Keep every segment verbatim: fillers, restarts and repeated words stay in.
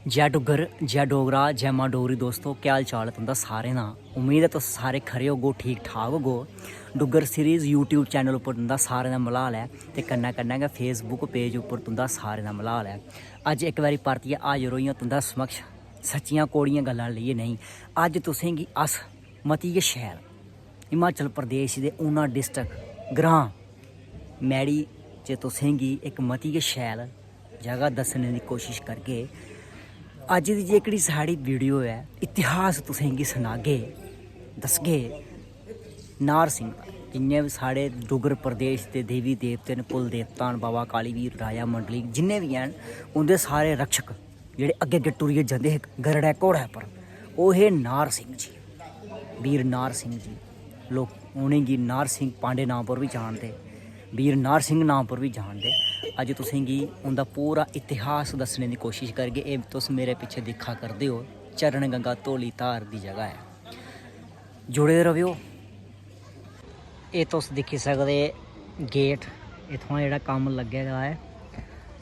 जै डुग्गर, जै डोगरा, जै मां डोगरी। दोस्तो, केह् हाल चाल ऐ तुं'दा सारें दा? उम्मीद ऐ तुस सारे खरे होगो, ठीक ठाक होगो। डुग्गर सीरीज YouTube चैनल उप्पर तुं'दा सारें दा मलाल ऐ ते कन्नै कन्नै गै Facebook पेज उप्पर तुं'दा सारें दा मलाल ऐ। अज्ज इक बारी परतियै हाजर होई आं तुं'दा समक्ष, सच्चियां कौड़ियां गल्लां लेइयै नेईं। अज्ज तुसेंगी अस मती गै शैल हिमाचल प्रदेश दे ऊना डिस्ट्रिक्ट ग्रांऽ मैड़ी च तुसेंगी इक मती गै शैल जगह दस्सने दी कोशिश करगे। अज्ज दी जेह्कड़ी साढ़ी वीडियो ऐ, इतिहास तुसेंगी सनागे, दसगे। नाहर सिंह, जिन्ने बी साढ़े डुग्गर प्रदेश दे देवी देवते न, कुल देवता न, बाबा कालीवीर, राजा मंडलीक, जिन्ने बी हैन, उं'दे सारे रक्षक जेह्ड़े अग्गें अग्गें टुरियै जंदे हे गरड़ै घोड़ै पर, ओह् हे नाहर सिंह जी, वीर नाहर सिंह जी। लोक उ'नेंगी नाहर सिंह पांडे नांऽ पर बी जानदे, वीर नाहर सिंह नांऽ पर बी जानदे। अज्ज तुसेंगी उं'दा पूरा इतिहास दस्सने दी कोशिश करगे। एह् तुस मेरे पिच्छे दिक्खा करदे ओ, चरण गंगा धौली धार दी जगह ऐ। जुड़े दे रवेओ। एह् तुस दिक्खी सकदे गेट, इत्थुआं जेह्ड़ा कम्म लग्गे दा ऐ।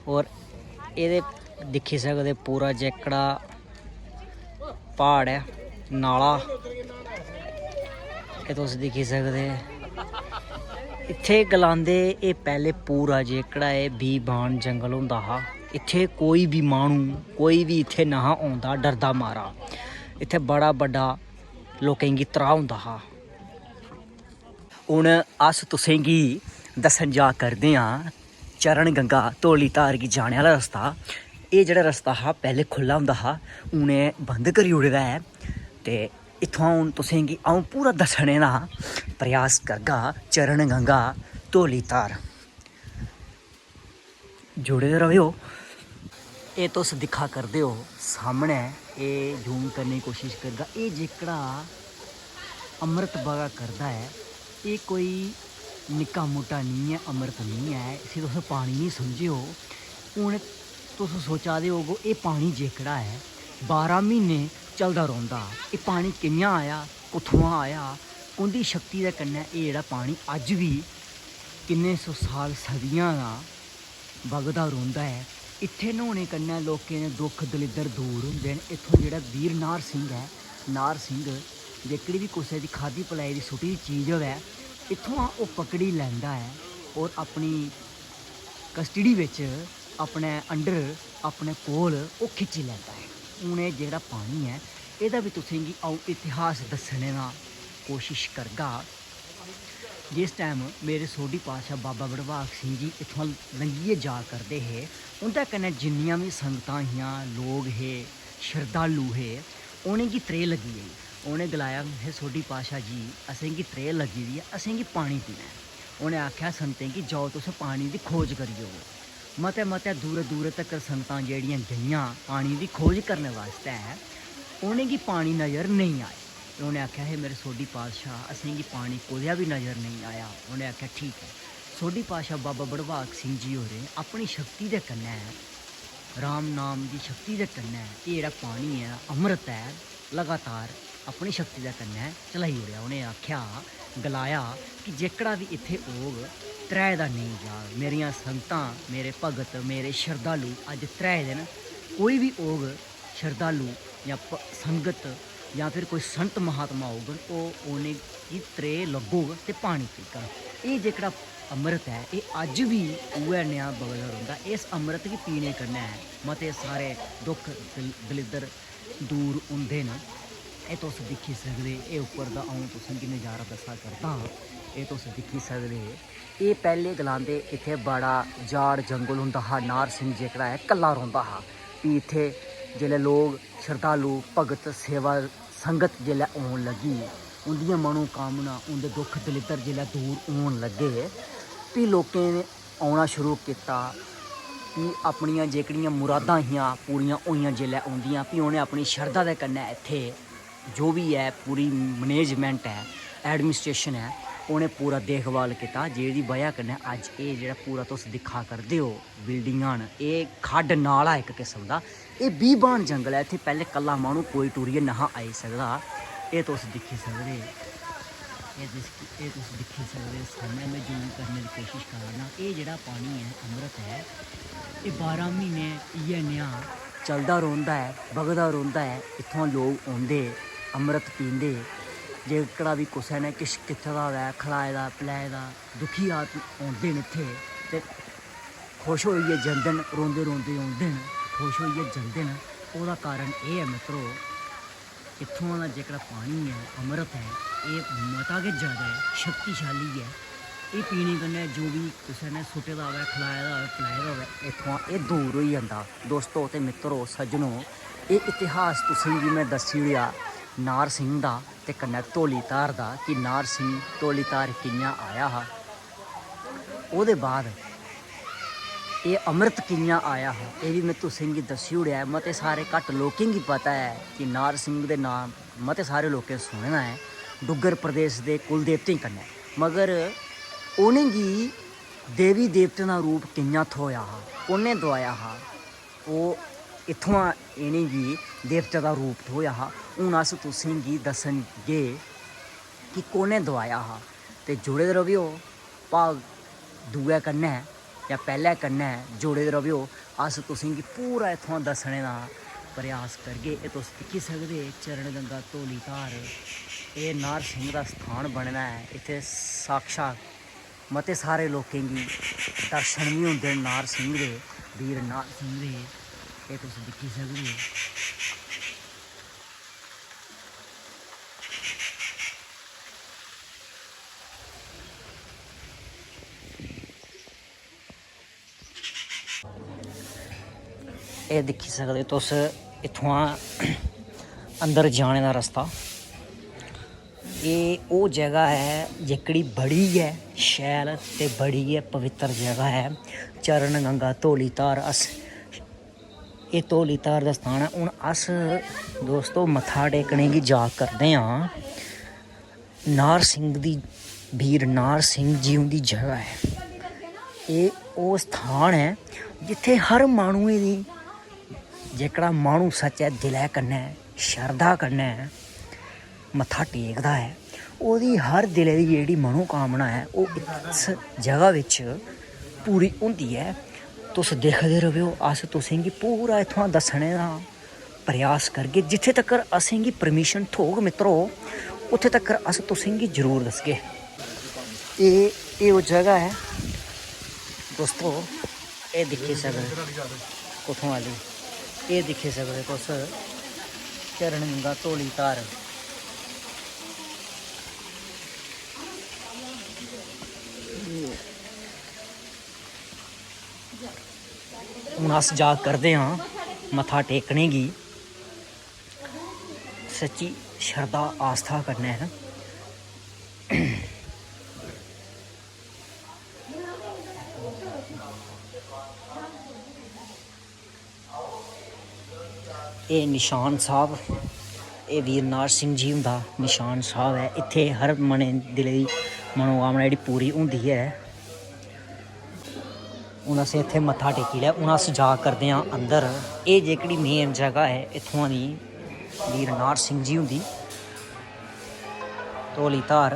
होर एह्दे दिक्खी सकदे पूरा जेह्कड़ा प्हाड़ ऐ, नाला, एह् तुस दिक्खी सकदे। इत्थै गलांदे एह् पैह्ले पूरा जेह्कड़ा एह् बीबान जंगल होंदा हा। इत्थै कोई बी माह्नू, कोई बी इत्थै नहा औंदा डरदा मारा। इत्थै बड़ा बड्डा लोकें गी त्राह् होंदा हा। हून अस तुसेंगी दस्सन जा करदे आं चरण गंगा धौली धार गी जाने आह्ला रस्ता। एह् जेह्ड़ा रस्ता हा, पैह्लें खु'ल्ला होंदा हा, हून एह् बंद करी ओड़े दा ऐ। ते इत्थुआं हून तुसेंगी अ'ऊं पूरा दस्सने दा प्रयास करगा चरण गंगा धौली धार। जुड़े दे रवेओ। एह् तुस दिक्खा करदे ओ सामनै, एह् जूम करने दी कोशिश करगा। एह् जेह्कड़ा अमृत बगा करदा ऐ, एह् कोई निक्का मुट्टा निं ऐ, अमृत निं ऐ, इसी तुस पानी निं समझेओ। हून तुस सोचा दे होगो, एह् पानी जेह्कड़ा ऐ, बारां म्हीने चलदा रौंह्दा। एह् पानी कि'यां आया, कुत्थुआं आया, उं'दी शक्ति दे कन्नै एह् जेह्ड़ा पानी अज्ज बी किन्ने सौ साल, सदियां दा बगदा रौंह्दा ऐ। इत्थै न्हौने कन्नै लोकें दे दुख दलिद्दर दूर होंदे न। इत्थूं जेह्ड़ा वीर नाहर सिंह ऐ, नाहर सिंह जेह्कड़ी बी कुसै दी खाद्धी पलाई दी सुट्टी दी चीज होऐ, इत्थुआं ओह् पकड़ी लैंदा ऐ होर अपनी कस्टडी बिच, अपने अंडर, अपने कोल ओह् खिच्ची लैंदा ऐ। हून एह् जेह्ड़ा पानी ऐ, एह्दा बी तुसेंगी अ'ऊं इतिहास दस्सने दा कोशिश करगा। जिस टाइम मेरे सोढी पातशाह बाबा वडभाग सिंह जी इत्थुआं लंघियै जा करदे हे, उं'दे कन्नै जिन्नियां बी संगतां हियां, लोक हे, शरधालु हे, उ'नेंगी त्रेह् लग्गी गेई। उ'नें गलाया, "हे सोढी पातशाह जी, असेंगी त्रेह् लग्गी दी ऐ, असेंगी पानी पीना ऐ।" उ'नें आखेआ संगतें गी, "जाओ, तुस पानी दी खोज करी आओ।" मते मते दूरै दूरै तक्कर संगतां जेह्ड़ियां गेइयां पानी दी खोज करने बास्तै, उ'नेंगी पानी नजर नेईं आया। उ'नें आखेआ, "हे मेरे सोढी पातशाह, असेंगी पानी कुतै बी नजर नेईं आया।" उ'नें आखेआ, "ठीक ऐ।" सोढी पातशाह बाबा वडभाग सिंह जी होरें अपनी शक्ति दे कन्नै, राम नाम दी शक्ति दे कन्नै एह् जेह्ड़ा पानी ऐ, अमृत ऐ, लगातार अपनी शक्ति दे कन्नै चलाई ओड़ेआ। उ'नें आखेआ, गलाया कि जेह्कड़ा बी इत्थै औग, त्रेह् दा नेईं जाग। मेरियां संगतां, मेरे भगत, मेरे शरधालु अज्ज त्रेह् दे न। कोई बी औग शरधालु जां प-, संगत जां फिर कोई संत महात्मा होङन, ओह् उ'नेंगी त्रेह् लग्गोग ते पानी पीङन। एह् जेह्कड़ा अमृत ऐ, एह् अज्ज बी उ'ऐ नेहा बगदा रौंह्दा। इस अमृत गी पीने कन्नै मते सारे दुख दल-, दलिद्दर दूर होंदे न। एह् तुस दिक्खी सकदे, एह् उप्पर दा अ'ऊं तुसेंगी नजारा दस्सा करदा आं। एह् तुस दिक्खी सकदे, एह् पैह्लें गलांदे इत्थै बड़ा जाड़ जंगल होंदा हा, नाहर सिंह जेह्कड़ा ऐ कल्ला रौंह्दा हा। फ्ही इत्थै जेल्लै लोक शरधालु, भगत, सेवा संगत जेल्लै औन लगी, उं'दियां मनोकामना, उं'दे दुख दलिद्दर जेल्लै दूर होन लगे, फ्ही लोकें औना शुरू कीता। फ्ही अपनियां जेह्कड़ियां मुरादां हियां पूरियां होइयां जेल्लै उं'दियां, फ्ही उ'नें अपनी शरधा दे कन्नै इत्थै जो बी ऐ पूरी मैनेजमेंट ऐ, एडमिनिस्ट्रेशन ऐ, उ'नें पूरा देखभाल कीता, जेह्दी बजह कन्नै अज्ज एह् जेह्ड़ा पूरा तुस दिक्खा करदे ओ बिल्डिंगां न, एह् खड्ड नाला इक किस्म दा, एह् बीबान जंगल ऐ। इत्थै पैह्लें कल्ला माह्नू कोई टुरियै नहा आई सकदा। एह् तुस दिक्खी सकदे, एह् तुस, एह् तुस दिक्खी सकदे, सामनै में जूम करने दी कोशिश करा ना। एह् जेह्ड़ा पानी ऐ, अमृत ऐ, एह् बारां म्हीने इ'यै नेहा चलदा रौंह्दा ऐ, बगदा रौंह्दा ऐ। इत्थुआं लोक औंदे, अमृत पींदे। जेह्कड़ा बी कुसै ने किश कीते दा होऐ, खलाए दा, पलैए दा, दुखी आदमी औंदे न इत्थै ते खुश होइयै जंदे न, रोंदे रोंदे औंदे न, खुश होइयै जंदे न। ओह्दा कारण एह् ऐ मित्रो, इत्थुआं दा जेह्कड़ा पानी ऐ, अमृत ऐ, एह् मता गै जैदा ऐ, शक्तिशाली ऐ। एह् पीने कन्नै जो बी कुसै ने सुट्टे दा होऐ, खलाए दा होऐ, पलैए दा होऐ, इत्थुआं एह् दूर होई जंदा। दोस्तो ते मित्रो, सज्जनो, एह् इतिहास तुसेंगी में दस्सी ओड़ेआ नारसिंह दा ते कन्नै धौली धार दा, कि नारसिंह धौली धार कि'यां आया हा। ओह्दे बाद एह् अमृत कि'यां आया हा, एह् बी में तुसेंगी दस्सी ओड़ेआ ऐ। मते सारे घट्ट लोकें गी पता ऐ कि नारसिंह दे नांऽ मते सारे लोकें सुने दा ऐ डुग्गर प्रदेश दे कुल देवतें कन्नै, मगर उ'नेंगी देवी देवतें दा रूप कि'यां थ्होएआ हा, कु'न्नै दोआया हा, ओह् इत्थुआं इ'नेंगी देवतें दा रूप थ्होएआ हा। हून अस तुसेंगी दस्सगे कि कु'न्नै दोआया हा। ते जुड़े दे रवेओ, भाग दूए कन्नै जां पैह्ले कन्नै जुड़े दे रवेओ। अस तुसेंगी पूरा इत्थुआं दस्सने दा प्रयास करगे। एह् तुस दिक्खी सकदे, चरण गंगा धौली धार, एह् नारसिंह दा स्थान बने दा ऐ। इत्थै साक्षात मते सारे लोकें गी दर्शन बी होंदे न नारसिंह दे, वीर नारसिंह दे। एह् तुस दिक्खी सकदे। एह् दिक्खी सकदे तुस इत्थुआं अंदर जाने दा रस्ता। एह् ओह् जगह ऐ जेह्कड़ी बड़ी गै शैल ते बड़ी गै पवित्र जगह ऐ। चरण गंगा धौली धार, अस एह् धौली धार दा स्थान ऐ। हून अस दोस्तो मत्था टेकने गी जा करदे आं। नारसिंह दी, वीर नारसिंह जी हुंदी जगह ऐ। एह् ओह् स्थान ऐ जित्थै हर माह्नुए दी, जेह्कड़ा माह्नू सच्चै दिलै कन्नै, शरधा कन्नै मत्था टेकदा ऐ, ओह्दी हर दिलै दी जेह्ड़ी मनोकामना ऐ, ओह् इस जगह बिच पूरी होंदी ऐ। तुस दिखदे रवेओ, अस तुसेंगी पूरा इत्थुआं दस्सने दा प्रयास करगे। जित्थै तक्कर असेंगी परमिशन थ्होग मित्रो, उत्थै तक्कर अस तुसेंगी जरूर दस्सगे। एह्, एह् ओह् जगह ऐ दोस्तो, एह् दिक्खी सकदे कुत्थुआं आह्ली, एह् दिक्खी सकदे तुस, चरण गंगा धौली धार। हून अस जा करदे आं मत्था टेकने गी सच्ची शरधा आस्था कन्नै। एह् निशान साह्ब, एह् वीर नारसिंह जी हुंदा निशान साह्ब ऐ। इत्थै हर मनै दिलै दी मनोकामना जेह्ड़ी पूरी होंदी ऐ। हून असें इत्थै मत्था टेकी लेआ, हून अस जा करदे आं अंदर। एह् जेह्कड़ी मेन जगह ऐ इत्थुआं दी वीर नारसिंह जी हुंदी धौली धार।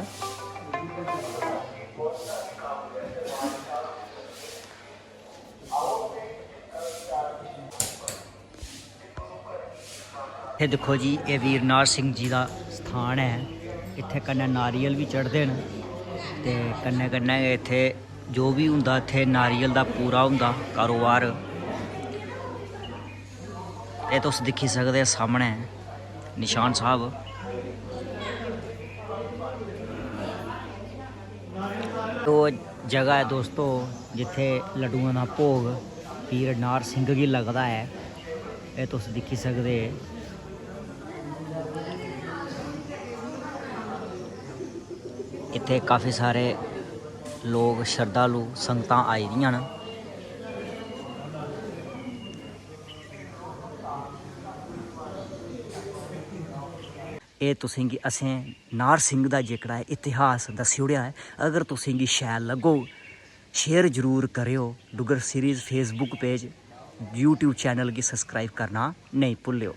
एह् दिक्खो जी, एह् वीर नारसिंह जी दा स्थान ऐ। इत्थै कन्नै नारियल बी चढ़दे न ते कन्नै कन्नै गै इत्थै जो बी होंदा, इत्थै नारियल दा पूरा होंदा कारोबार। एह् तुस दिक्खी सकदे सामनै निशान साह्ब। ओह् जगह ऐ दोस्तो, जित्थै लड्डुएं दा भोग पीर नारसिंह गी लगदा ऐ। एह् तुस दिक्खी सकदे। इत्थै काफी सारे लोक, शरधालु, संगतां आई दियां न। एह् तुसेंगी असें नारसिंह दा जेह्कड़ा ऐ इतिहास दस्सी ओड़ेआ ऐ। अगर तुसेंगी शैल लग्गग, share जरूर करेओ। Duggar series Facebook page, YouTube channel गी subscribe करना नेईं भुल्लेओ।